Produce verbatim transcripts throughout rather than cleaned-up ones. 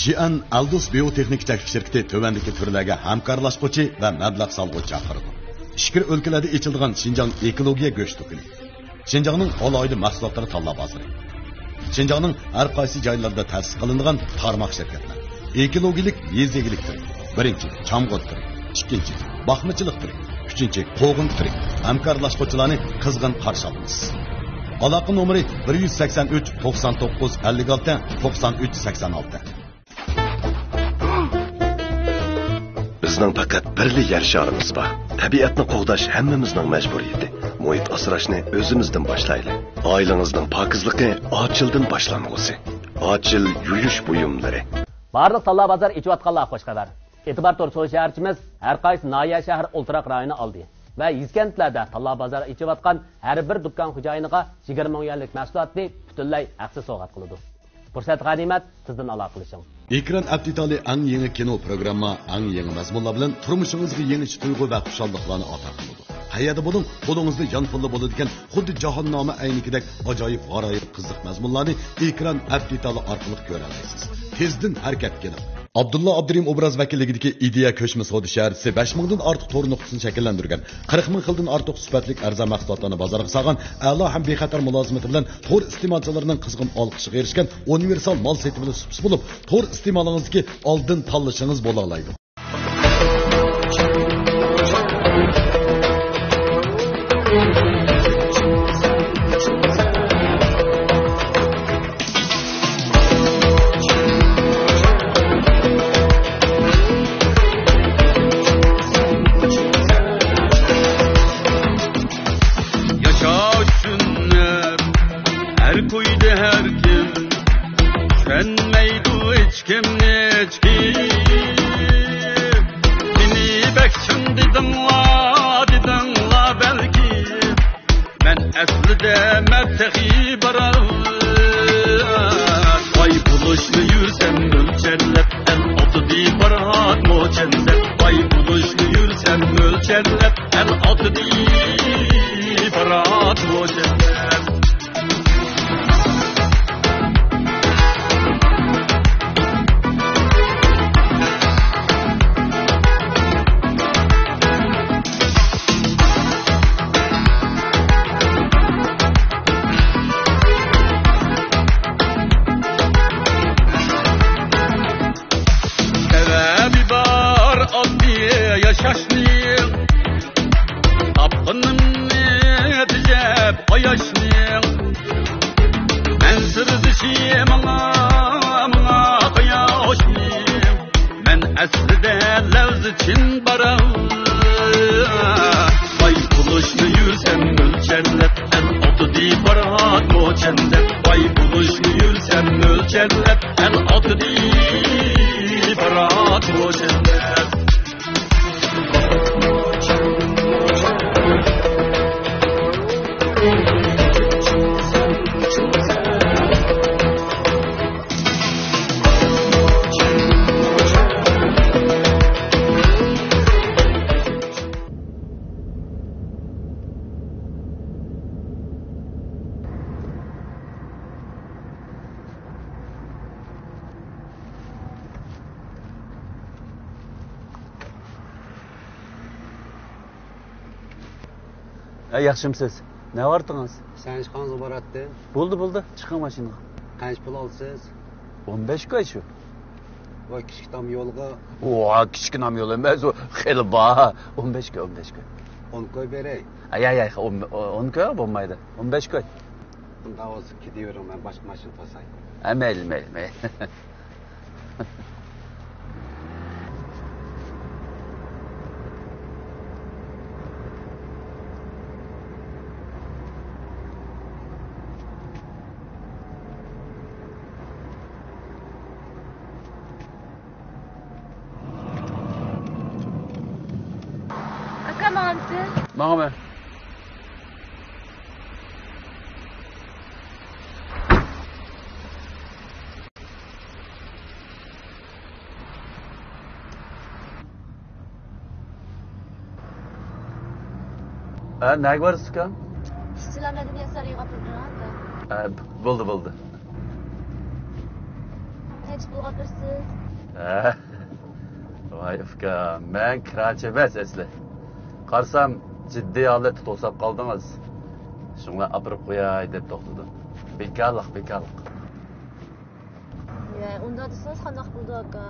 جيەن ئەلدۇس بىيوتېخنىكا چەكلىك شىركىتى تۆۋەندىكى تۈرلەرگە ھەمكارلاشقۇچى ۋە مەبلەغ سالغۇچى چاقىرىدۇ. ئىچكىرى ئۆلكىلەردە ئېچىلىدىغان شىنجاڭ ئېكولوگىيە گۆش دۇكىنى. شىنجاڭنىڭ ئالاھىدە مەھسۇلاتلىرى تاللا بازىرى. شىنجاڭنىڭ ھەر قايسى جايلىرىدا تەسىس قىلىنغان تارماق شىركەتلەر. ئېكولوگىيەلىك يېزا ئىگىلىك تۈرى. بىرىنچى، چامغۇر تۈرى. ئىككىنچى، باقمىچىلىق تۈرى. ئۈچىنچى، قوغۇن تۈرى. ھەمكارلاشقۇچىلارنى قىزغىن قارشى ئالىمىز. ئالاقە نومۇرى: بىر يۈز سەكسەن ئۈچ، توقسان توققۇز، ئەللىك ئالتە، توقسان ئۈچ، سەكسەن ئالتە. بىزنىڭ پەقەت بىرلا يەر شارىمىز بار. تەبىئەتنى قوغداش ھەممىمىزنىڭ مەجبۇرىيىتى. مۇھىت ئاسراشنى ئۆزىمىزدىن باشلايلى. ئائىلىڭىزنىڭ پاكىزلىقى ئاچىلدىن باشلانغۇسى. ئاچىل يۇيۇش بۇيۇملىرى. بارلىق تاللا بازار ئېچىۋاتقانلارغا خوش خەۋەر. ئېتىبار تور سودا شەھەرچىمىز ھەر قايسى ناھىيە، شەھەر، ئولتۇراق رايونى ئالدى ۋە يېزا كەنتلەردە تاللا بازار ئېچىۋاتقان ھەر بىر دۇكان خوجايىنىغا يىگىرمە مىڭ يۈەنلىك مەھسۇلاتنى پۈتۈنلەي ھەقسىز سوۋغات قىلىدۇ. پۇرسەت غەنىيمەت، تېزدىن ئالاقىلىشىڭ. ئېكران ئەپ دېتالى ئەڭ يېڭى كىنو پروگرامما، ئەڭ يېڭى مەزمۇنلار بىلەن تۇرمۇشىڭىزغا يېڭىچە تۇيغۇ ۋە خۇشاللىقلارنى ئاتا قىلىدۇ. قەيەردە بولۇڭ، قولىڭىزدا يانفونلا بولىدىكەن خۇددى جاھاننامە ئەينىكىدەك ئاجايىپ غارايىپ قىزىق مەزمۇنلارنى ئېكران ئەپ دېتالى ئارقىلىق كۆرەلەيسىز. تېزدىن ھەرىكەتكە كېلىڭ! ئابدۇللا ئابدۇرېھىم ئوبراز ۋەكىللىكىدىكى ئىدىيە كۆچمە سودا شەھەرچىسى بەش مىڭدىن ئارتۇق تور نۇقتىسىنى شەكىللەندۈرگەن، قىرىق مىڭ خىلدىن ئارتۇق سۈپەتلىك ئەرزان مەھسۇلاتلارنى بازارغا سالغان، ئەلا ھەم بىخەتەر مۇلازىمىتى بىلەن تور ئىستېمالچىلىرىنىڭ قىزغىن ئالقىشىغا ئېرىشكەن ئۇنىۋېرسال مال سېتىۋېلىش سۇپىسى بولۇپ، تور ئىستېمالىڭىزدىكى ئالدىن تاللىشىڭىز بولالايدۇ. ياشاش سۈننەت، ھەر كويدا ھەر كىم، چۈشەنمەيدۇ ھېچكىم، ھېچكىم. مېنى بەك چىڭ دېدىڭلار، دېدىڭلار بەلكىم. مەن ئەسلىدە مەن تېخى باراۋان. باي بولۇشنى يۈرسەم مۆلچەرلەپ، ئەل ئاتىدى پارات موچەن دەپ. باي بولۇشنى يۈرسەم مۆلچەرلەپ، ئەل ئاتىدى پارات موچەن دەپ. سەۋەبى بار ئاددىي ياشاشنىڭ، تاپقىنىمنى تېجەپ قاياشنىڭ. مەن سىردىشى ماڭا، ماڭا قاياشنىڭ. مەن ئەسلىدە لەۋزى چىن باراۋان. باي بولۇشنى يۈرسەم مۆلچەرلەپ، ئەل ئاتىدى پارات موچەن دەپ. باي بولۇشنى يۈرسەم مۆلچەرلەپ، ئەل ئاتىدى پارات موچەن دەپ. ھە، ياخشىمسىز؟ نەۋارتىڭىز؟ سەن ئىشخانىڭىزغا باراتتىم. بولدى، بولدى، چىقىڭ ماشىنىغا. قانچە پۇل ئالىسىز؟ ئون بەش كوي شۇ. ۋاي، كىچىك تام يولغا. ۋا، كىچىك نام يول ئەمەس، ئۇ خېلى بار. ئون بەش كوي، ئون بەش كوي. ئون كوي بېرەي. ئاي، ئاي، ئاي، ئون، ئون كوي بولمايدۇ. ئون بەش كوي. ئۇنداق بولسا كېتىۋېرىڭ، مەن باشقا ماشىنا توساي. ھە، مەيلى، مەيلى، مەيلى. ئاكا، ماڭامسىز؟ ماڭىمەن. ھە، نەگە بارىسىز ئۇكام؟ ئىشچىلار مەدەنىيەت سارىيىغا ئاپىرىدۇ، ئاكا. ھە، بولدى، بولدى. ھە، پۇلغا ئاپىرىسىز. ھە. ۋاي ئۇكا، مەن كىراچى ئەمەس ئەسلى. قارىسام، جىددىي ھالەتتە توساپ قالدىڭىز. شۇڭا ئاپىرىپ قوياي دەپ توختىدىم. بىكارلىق، بىكارلىق. يە، ئۇنداق دېسىڭىز قانداق بولىدۇ، ئاكا؟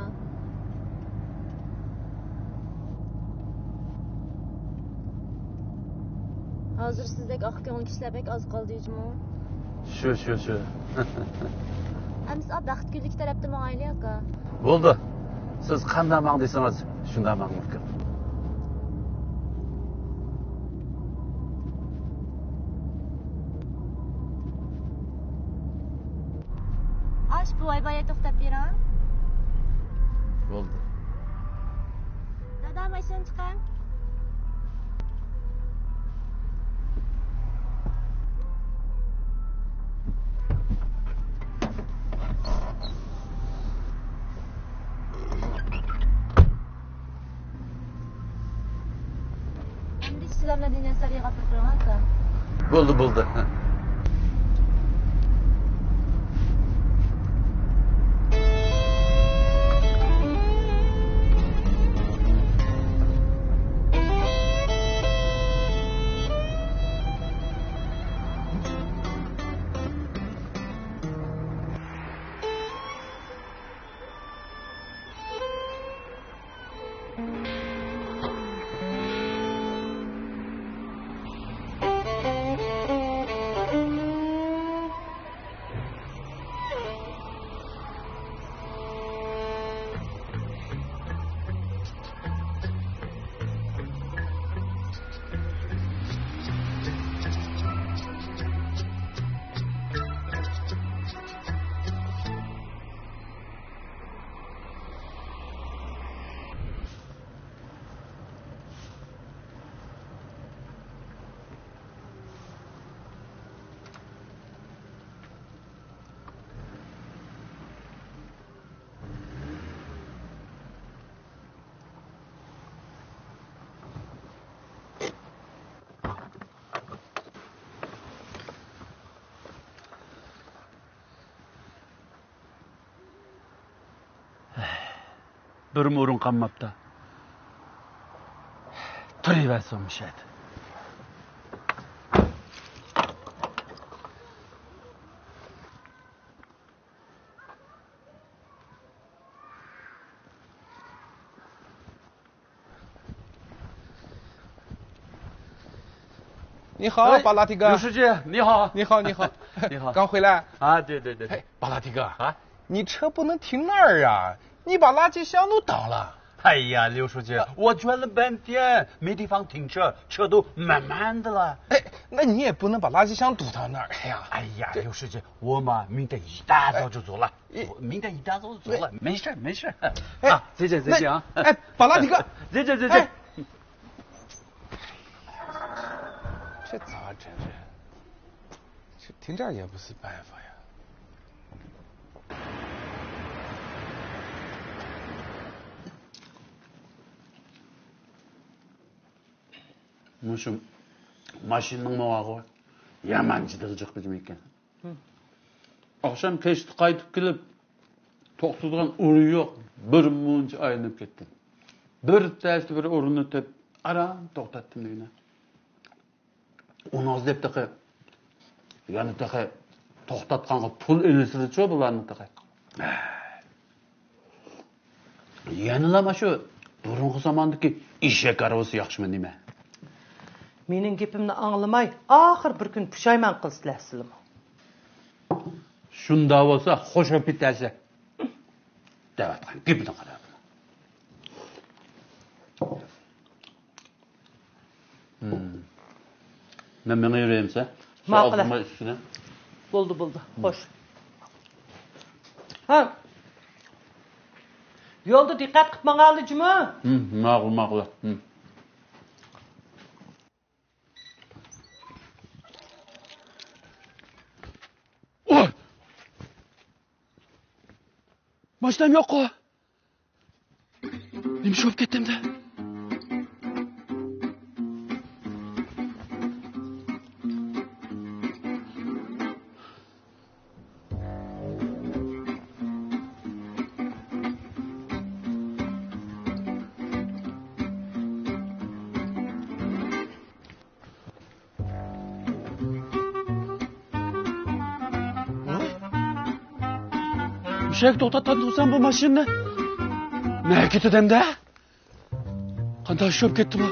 ھازىر سىزدەك ئاق كۆڭۈل كىشىلەر بەك ئاز قالدى جۇمۇ. شۇ، شۇ، شۇ. ئەمىسە بەختكۈنلۈكى تەرەپتە ماڭايلى، ئاكا. بولدى. سىز قانداق ماڭ دېسىڭىز، شۇنداق ماڭىمەن. ئاش بوۋاي بايا توختاپ بېرىڭ. بولدى. دادا، ماشىنىنى چىقار. ئەمدى سىلەرلا دىنەسەر يىغاپ ئولتۇرۇڭ، ئاكا. بولدى، بولدى. بىرمۇ ئورۇن قالماپتۇ. تۇرۇۋەرسۇن مۇشۇ يەردە. ھەي، 你好，巴拉提哥。刘书记，你好。你好，你好。你好。刚回来。啊，对，对，对。哎，巴拉提哥。啊？你车不能停那儿啊，你把垃圾箱都倒了。哎呀，刘书记，啊。我捐了半天，没地方停车，车都满满的了。哎，那你也不能把垃圾箱堵到那儿呀。哎呀，这刘书记，我嘛，明天一大早就走了。哎， 我明天一大早就走了，没事儿，没事儿。哎，啊，再见，再见啊。那，哎，巴拉提克。再见，再见。哎，这咋整？这，这停这儿也不是办法呀。مۇشۇ ماشىنىنىڭ ماۋاغۇ يامان جىدىغا جىققىچىم ئىكەن. ئاخشام كەچتە قايتىپ كېلىپ، توختىدىغان ئورۇن يوق، بىر مۇنچە ئايلىنىپ كەتتىم. بىر تەستە بىر ئورۇننى تېپىپ، ئاران توختاتتىم دېگىنە. ئۇنىڭ دەپ تېخى، يەنە تېخى توختاتقانغا پۇل ئېلىسىلىچۇ بۇلارنىڭ تېخى. يەنىلا مانا شۇ بۇرۇنقى زاماندىكى ئېشەك ھارۋىسى ياخشىمۇ نېمە؟ مېنىڭ گېپىمنى ئاڭلىماي، ئاخىر بىر كۈن پۇشايمان قىلىسىلەر سىلىمۇ. شۇنداق بولسا خوش بولۇپ كېتەرسەن. دەۋاتقان گېپىنى قاراپ. مەن مېڭىۋېرەيمسە؟ ماقۇل. ئالدىما ئۈستىنى. بولدى، بولدى. خوش. ھە. يولدا دىققەت قىلىپ ماڭايلى جۇمۇ. ماقۇل، ماقۇل. ئوي! ماشىنام يوققۇ. نېمە ئىش بولۇپ كەتتى ئەمدى؟ چەك توختاتقان تۇرسام بۇ ماشىنىنى. نەگە كېتىدۇ ئەمدى؟ قانداق ئىش بولۇپ كەتتى بۇ؟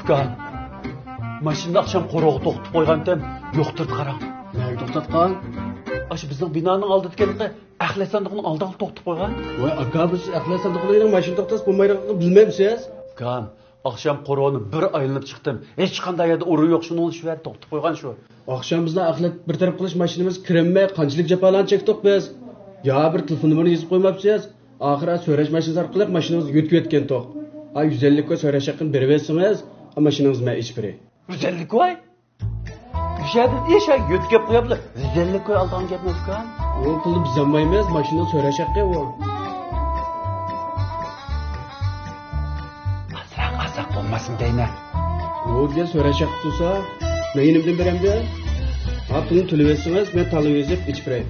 ئۇكام، ماشىنىنى ئاخشام قورۇغا توختىتىپ قويغانتىم، يوقتۇرۇپ قاراڭ. نەگە توختاتقان؟ ئاشۇ بىزنىڭ بىنانىڭ ئالدىدىكى ئەخلەت ساندۇقنىڭ ئالدىغا توختىتىپ قويغان. ۋاي ئاكا، بىز ئەخلەت ساندۇقلىرىنىڭ ماشىنا توختىتىپ بولمايدىغانلىقىنى بىلمەمسىز؟ ئۇكام، ئاخشام قورۇنى بىر ئايلىنىپ چىقتىم. ھېچقانداق يەردە ئورۇن يوق، شۇنىڭ ئۈچۈن شۇ يەردە توختىتىپ قويغان شۇ. ئاخشام بىزنىڭ ئەخلەت بىر تەرەپ قىلىش ماشىنىمىز كىرەلمەي قانچىلىك جاپالارنى چەكتۇق بىز. يا بىر تېلېفون نومۇرىنى يېزىپ قويماپسىز. ئاخىرى سۆرەش ماشىنىسى ئارقىلىق ماشىنىڭىزنى يۆتكىۋەتكەنتۇق. ئا، يۈز ئەللىك كوي سۆرەش ھەققىنى بېرىۋەتسىڭىز، ئا، ماشىنىڭىزنى مەن ئېچىپ بېرەي. يۈز ئەللىك كوي؟ مۇشۇ يەردىن ئېشە يۆتكەپ قوياپلا، يۈز ئەللىك كوي ئالىدىغان گەپمۇ ئۇكام؟ ئۇ پۇلنى بىز ئالمايمىز، ماشىنىنىڭ سۆرەش ھەققى ئۇ. ئازراق ئالساق بولماسمۇ دەيمەن. ئۇ دېگەن سۆرەش ھەققى تۇرسا، مەن يېنىمدىن بېرەمدە؟ ھا، پۇلنى تۆلىۋەتسىڭىز، مەن تاللا يېزىپ ئېچىپ بېرەي.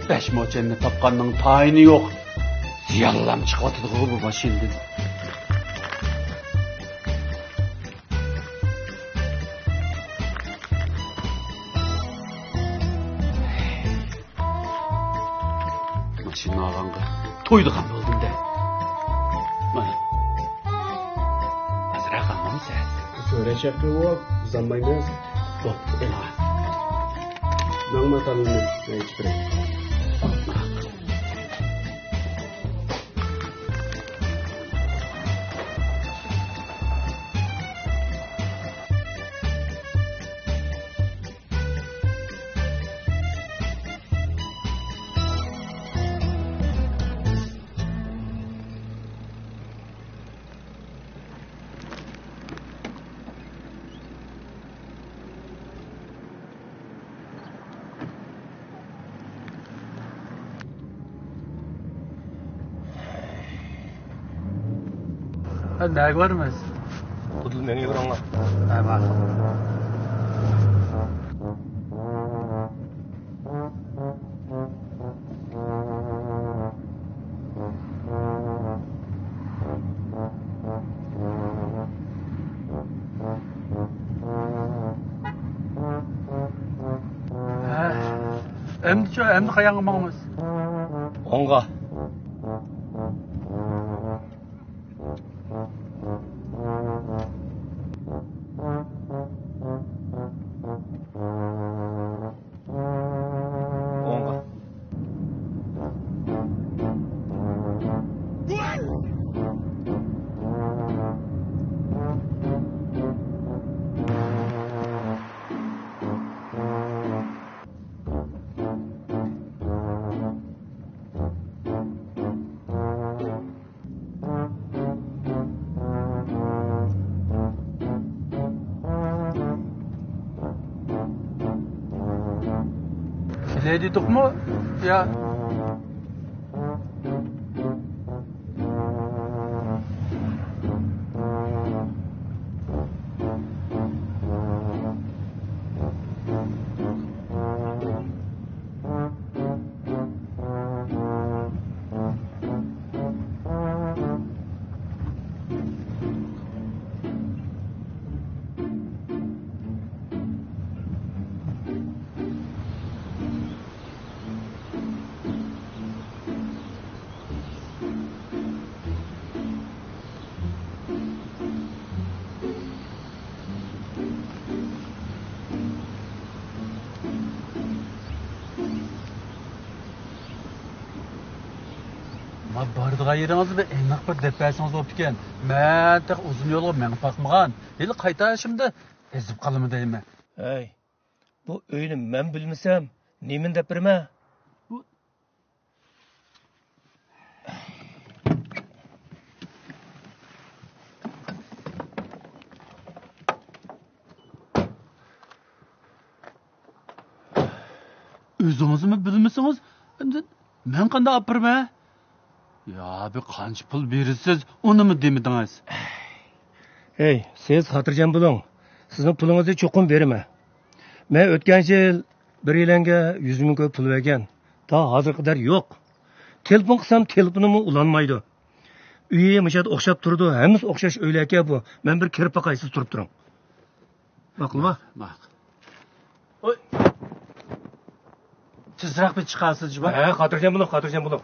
بەش موچەننى تاپقاننىڭ تايىنى يوق. زىيانلام چىقىۋاتىدىغۇ بۇ ماشىنىدىن. ماشىنا ئالغانغا تويىدىغان بولدۇم-دە. مانا. ئازراق ئالمامسەن؟ سۆرەش ھەققى ئۇ، بىز ئالمايمىز. بوپتۇ، ئېلىڭا. ماڭما تاللىنى، مەن ئېچىپ بېرەي. ھە، نەگە بارىمىز؟ خۇددى مېڭىۋېرىڭلار. ھە، ماقۇل. ھە. ئەمدىچۇ، ئەمدى قاياڭغا ماڭىمىز؟ ئوڭغا. ئوڭغا. كېلەي دېدۇقمۇ؟ يا. بارىدىغان يېرىڭىزنى بىر ئېنىق بىر دەپ بەرسىڭىز بوپتىكەن. مەن تېخى ئۇزۇن يولغا مېڭىپ باقمىغان. ھېلى قايتىشىمدا ئېزىپ قالىمەن دەيمەن. ھەي، بۇ ئۆينى مەن بىلمىسەم، نېمىنى دەپ بېرىمەن؟ بۇ ئۆزىڭىزمۇ بىلمىسىڭىز، ئەمدى مەن قانداق ئاپىرىمەن؟ يا، بىر قانچە پۇل بېرىسىز، ئۇنىمۇ دېمىدىڭىز. ھەي، سىز خاتىرجەم بولۇڭ. سىزنىڭ پۇلىڭىزنى چوقۇم بېرىمەن. مەن ئۆتكەن يىل بىر يىلەنگە يۈز مىڭ كوي پۇل بەرگەن. تا ھازىرغا قەدەر يوق. تېلېفون قىلسام، تېلېفونىمۇ ئۇلانمايدۇ. ئۆيى مۇشۇ يەردە ئوخشاپ تۇرىدۇ، ھەممىسى ئوخشاش ئۆيلەركەن بۇ. مەن بىر كىرىپ باقاي، سىز تۇرۇپ تۇرۇڭ. ماقۇلما؟ ماقۇل. ئوي. تېزرەك بىر چىقارسىز جۇما. ھە، خاتىرجەم بولۇڭ، خاتىرجەم بولۇڭ.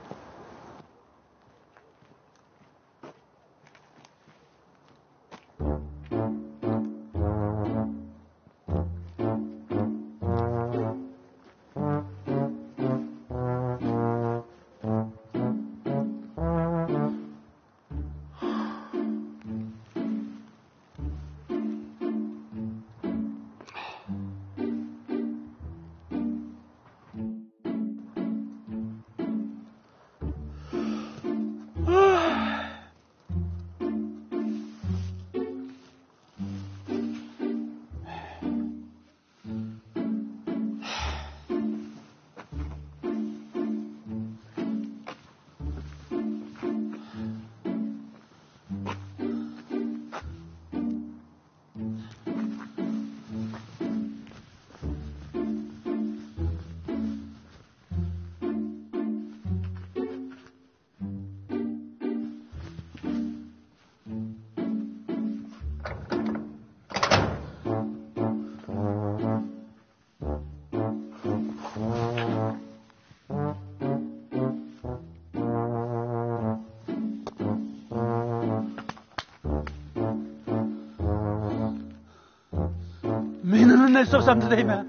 مېنىمۇ نەچچە سوقسامدۇ دەيمەن.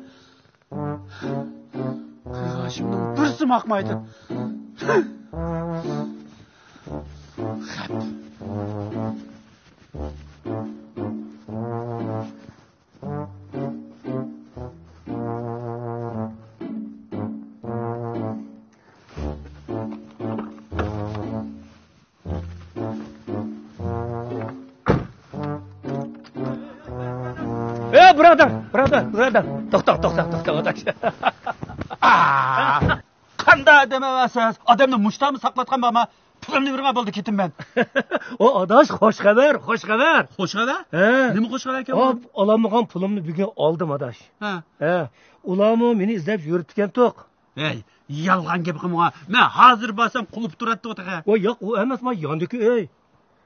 قىلغان ئىشىمنىڭ بىرسىمۇ ئاقمايدۇ. خەپ. ئە، بۇرادەر، بۇرادەر، بۇرادەر. توختا، توختا، توختا، ئاداش. ئا، قانداق ئادەم ئەۋەسىز؟ ئادەمنى مۇشتامۇ ساقلاتقان بارما؟ پۇلۇمنى بېرىڭە، بولدى، كېتىمەن. ئۇ، ئاداش، خوش خەۋەر، خوش خەۋەر. خوش خەۋەر؟ ھە. نېمە خوش خەۋەر ئىكەن ئۇ؟ ئالالمىغان پۇلۇمنى بۈگۈن ئالدىم، ئاداش. ھە. ھە. ئۇلارمۇ مېنى ئىزدەپ يۈرۈپتىكەنتۇق. ھەي، يالغان گەپ قىلمىغا. مەن ھازىر بارسام قۇلۇپ تۇراتتىغۇ تېخى. ۋاي ياق، ئۇ ئەمەس، ما ياندىكى ئۆي.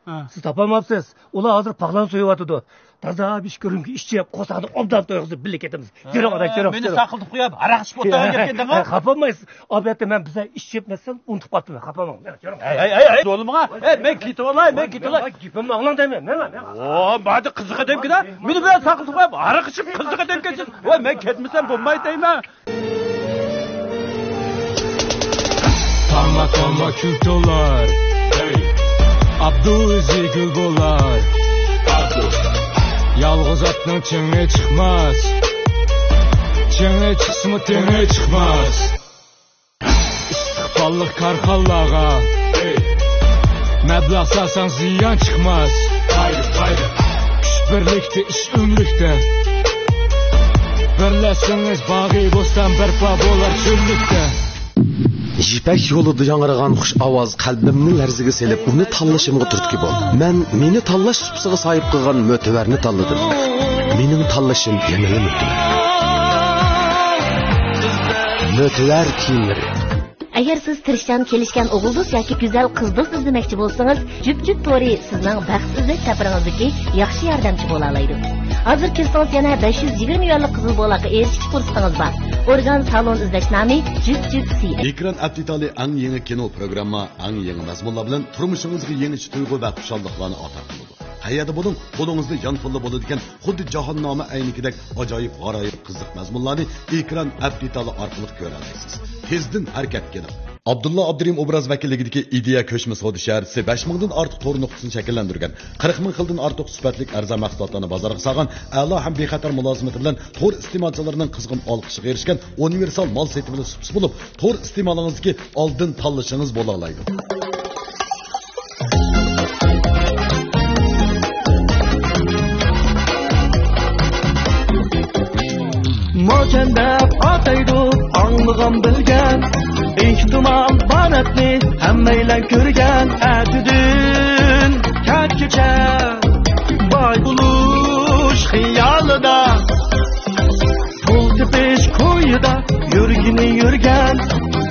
ھە. سىز تاپالماپسىز. ئۇلار ھازىر پاقلان سويۇۋاتىدۇ. تازا بىر ئىككى رۇمكا ئىچىپ، قورساقنى ئوبدان تويغۇزۇپ بىللە كېتىمىز. يۈرۈڭ، ئاداش، يۈرۈڭ، مېنى يۈرۈڭ. ساقلىتىپ قويۇپ، ھاراق ئىچىپ ئولتۇرغان گەپكەن دەڭا. ھە، خاپا بولمايسىز. ئالبەتتە، مەن بىزە ئىچىپ مەسىلەن ئۇنتۇپ قاپتىمەن. خاپا بولماڭ. يۈرۈڭ. ھەي، ھەي، ھەي، ھەي، زورلىمىغا. ھەي، مەن كېتىۋالاي، مەن كېتىۋالاي. گېپىمنى ئاڭلاڭ دەيمەن. مەن، مەن. ئو، مادا قىزىق ئادەمكىدە. مېنى بىلەن ساقلىتىپ قويۇپ، ھاراق ئىچىپ قىزىق ئادەمكەنسىز. ۋاي، مەن كەتمىسەم بولمايدۇ دەيمەن. تامما، تامما كۈل تولار. ئابدۇ ئۆزى گۈل بولار. يالغۇز ئاتنىڭ چېڭى چىقماس. چېڭى چىقسىمۇ تېڭى چىقماس. ئىستىقباللىق كارخانىلارغا مەبلەغ سالساڭ زىيان چىقماس. كۈچ بىرلىكتە، ئىش ئۆملۈكتە. بىرلەشسىڭىز باغى بوستان بەرپا بولار چۆللۈكتە. يىپەك يولىدا ياڭرىغان خۇش ئاۋاز قەلبىمنى لەرزىگە سېلىپ، ئۇنى تاللىشىمغا تۈرتكە بولدى. مەن مېنى تاللاش سۇپىسىغا ساھىب قىلغان مۆتىۋەرنى تاللىدىم. مېنىڭ تاللىشىم يەنىلا مۆتىۋەر. مۆتىۋەر كىيىملىرى. ئەگەر سىز تىرىشچان كېلىشكەن ئوغۇل دوست ياكى گۈزەل قىز دوست ئىزدىمەكچى بولسىڭىز، جۈپ جۈپ تورى سىزنىڭ بەخت ئىزدەش سەپىرىڭىزدىكى ياخشى ياردەمچى بولالايدۇ. ھازىر كىرسىڭىز يەنە بەش يۈز يىگىرمە يۈەنلىك قىزىل بولاققا ئېرىشىش پۇرسىتىڭىز بار. ئورگان سالون ئىزدەش نامى جۈپ جۈپ سى. ئېكران ئەپ دېتالى ئەڭ يېڭى كىنو پروگرامما، ئەڭ يېڭى مەزمۇنلار بىلەن تۇرمۇشىڭىزغا يېڭىچە تۇيغۇ ۋە خۇشاللىقلارنى ئاتا قىلىدۇ. قەيەردە بولۇڭ، قولىڭىزدا يانفونلا بولىدىكەن، خۇددى جاھاننامە ئەينىكىدەك ئاجايىپ غارايىپ قىزىق مەزمۇنلارنى ئېكران ئەپ دېتالى ئارقىلىق كۆرەلەيسىز. تېزدىن ھەرىكەتكە كېلىڭ! ئابدۇللا ئابدۇرېھىم ئوبراز ۋەكىللىكىدىكى ئىدىيە كۆچمە سودا شەھەرچىسى بەش مىڭدىن ئارتۇق تور نۇقتىسىنى شەكىللەندۈرگەن، قىرىق مىڭ خىلدىن ئارتۇق سۈپەتلىك ئەرزان مەھسۇلاتلارنى بازارغا سالغان، ئەلا ھەم بىخەتەر مۇلازىمىتى بىلەن تور ئىستېمالچىلىرىنىڭ قىزغىن ئالقىشىغا ئېرىشكەن ئۇنىۋېرسال مال سېتىۋېلىش سۇپىسى بولۇپ، تور ئىستېمالىڭىزدىكى ئالدىن تاللىشىڭىز بولالايدۇ. موچەن دەپ ئاتايدۇ ئاڭلىغان بىلگەن، ئېھتىمال باراتنى ھەممەيلەن كۆرگەن. ئەتىدىن كەچكىچە باي بولۇش خىيالىدا، پۇل تېپىش كويىدا يۈرگىنى يۈرگەن،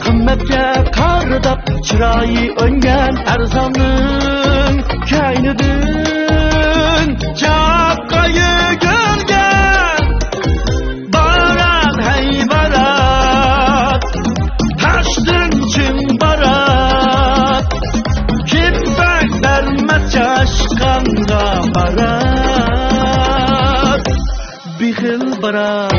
قىممەتكە قارىداپ چىرايى ئۆڭگەن، ئەرزاننىڭ كەينىدىن چاپقا يۈگۈرگەن. بارات، ھەي بارات، تاشتىن چىڭ بارات، كىم بەك بەرمەس چاشقانغا بارات. بېخىل بارات.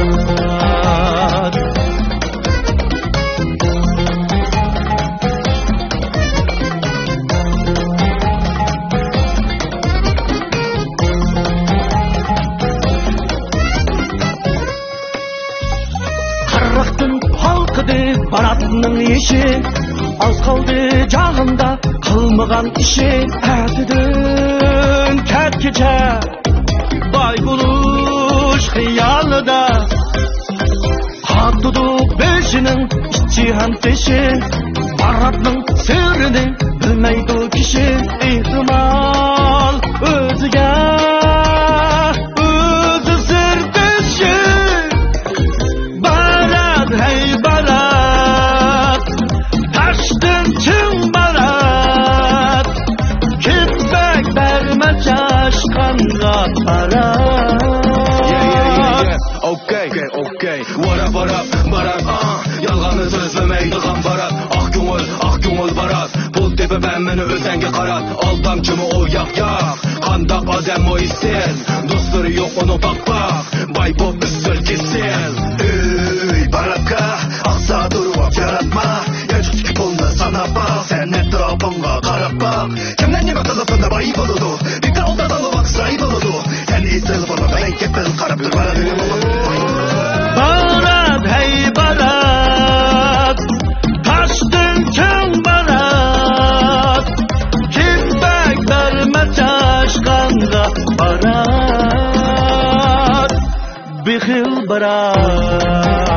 قىرىقتىن ھالقىدى باراتنىڭ يېشى، ئاز قالدى جاغىندا قىلمىغان ئىشى. ئەتىدىن كەچكىچە باي بولۇش خىيالىدا، قاتىدۇ بېشىنىڭ ئىچى ھەم تېشى. باراتنىڭ سىرىنى بىلمەيدۇ كىشى، ئېھتىمال ئۆزىگە ئۆزى سىردىشى. بارات، ھەي بارات، تاشتىن چىڭ بارات، كىم بەك بەرمەس چاشقانغا بارات. Yeah, yeah, yeah, yeah. Okay, okay, okay. ۋاراپ، ۋاراپ، بارات، ئاھ. يالغاننى سۆزلىمەيدىغان بارات. ئاق كۆڭۈل، ئاق كۆڭۈل بارات. پۇل تېپىپ ھەممىنى ئۆزەڭگە قارات. ئالدامچىمۇ ئۇ ياق، ياق. قانداق ئادەم ئۇ ئېسىل، دوستلىرى يوق ئۇنىڭ پاق-پاق. باي بوپ ئۆسسۇن كېسىل. ئۆي باراكا، ئاقسا تۇرۇپ ياراتما. يانچۇقتىكى پۇلنى ساناپ باق، سەن ئەتراپىڭغا قاراپ باق. كىملەر نېمە قىلىپ بۇنداق باي بولىدۇ؟ بىكار ئولتۇرساڭلا ۋاقىت زايە بولىدۇ. سەن ئېسىل بولۇپ مەڭگۈ بىر قاراپ تۇرما. بارات، ھەي بارات، تاشتىن چىڭ بارات، كىم بەك بەرمەس چاشقانغا بارات، بېخىل بارات.